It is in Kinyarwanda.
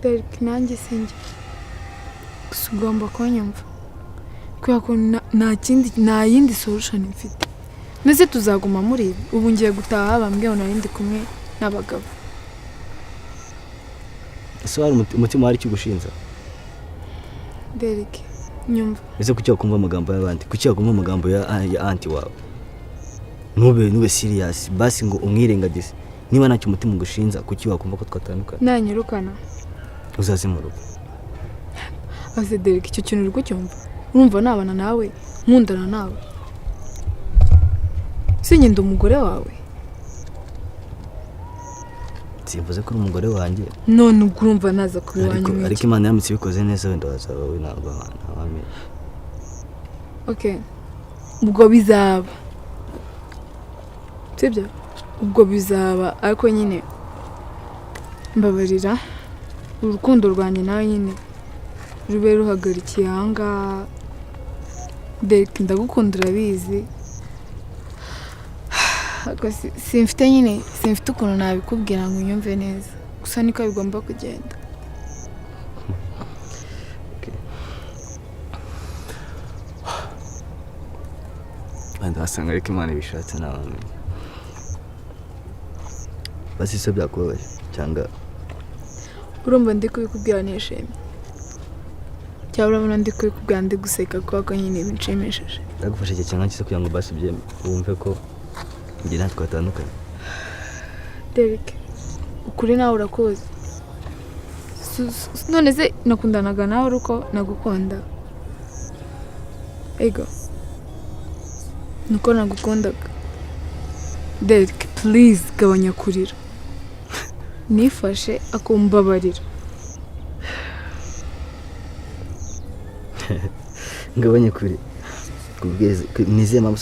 Derek, nanjye sinjye, gusa ugomba kunyumva kubera ko nta kindi, nta yindi solution mfite. Ndetse tuzaguma muri ibi. Ubu ngiye gutaha bambwiye ngo nari ndi kumwe n'abagabo. Ese wari umutima wari ikigushinza? Derek, nyumva. Ese kuki wakumva amagambo y'abandi? Kuki wakumva amagambo ya aunty wawe? Ntube serious basi ngo umwirengagize. Niba ntacyo umutima ugushinza, kuki wakumva ko twatandukana? Nanyirukana? Uzaze mu rugo. Ase Derek, icyo kintu uri kucyumva? Urumva nabana nawe, nkundana nawe, sinyenda umugore wawe? Simvuze ko uri umugore wanjye. None ubwo urumva naza kuba iwanyu Ariko mwiki? Ariko Imana iramutse ibikoze neza, wenda wazaba we, ntabwo ntawamenya. Okay, ubwo bizaba, sibyo? Ubwo bizaba, ariko nyine mbabarira, urukundo rwanjye nawe nyine rube ruhagarikiye ahangaha. Derek, ndagukunda, urabizi. Ariko simfite nyine, simfite ukuntu nabikubwira ngo unyumve neza, gusa niko bigomba kugenda. Okay. Wenda wasanga ariko Imana ibishatse, ntawamenya. Basi se byakubabaje cyangwa? Urumva ndi kubikubwira nishimye, cyangwa urabona ndi kubikubwira ndi guseka kubera ko nyine binshimishije? Ndagufasha igihe cyangwa cyiza kugira ngo basi wumve ko njye natwe twatandukanye. Derek, ukuri nawe urakuzi. None se nakundanaga nawe ari uko nagukunda? Ego, nuko nagukundaga. Derek, please, gabanya kurira. Nifashe akumbabarira. Ngabanye kure? Kubwiza nizeye mpamvu.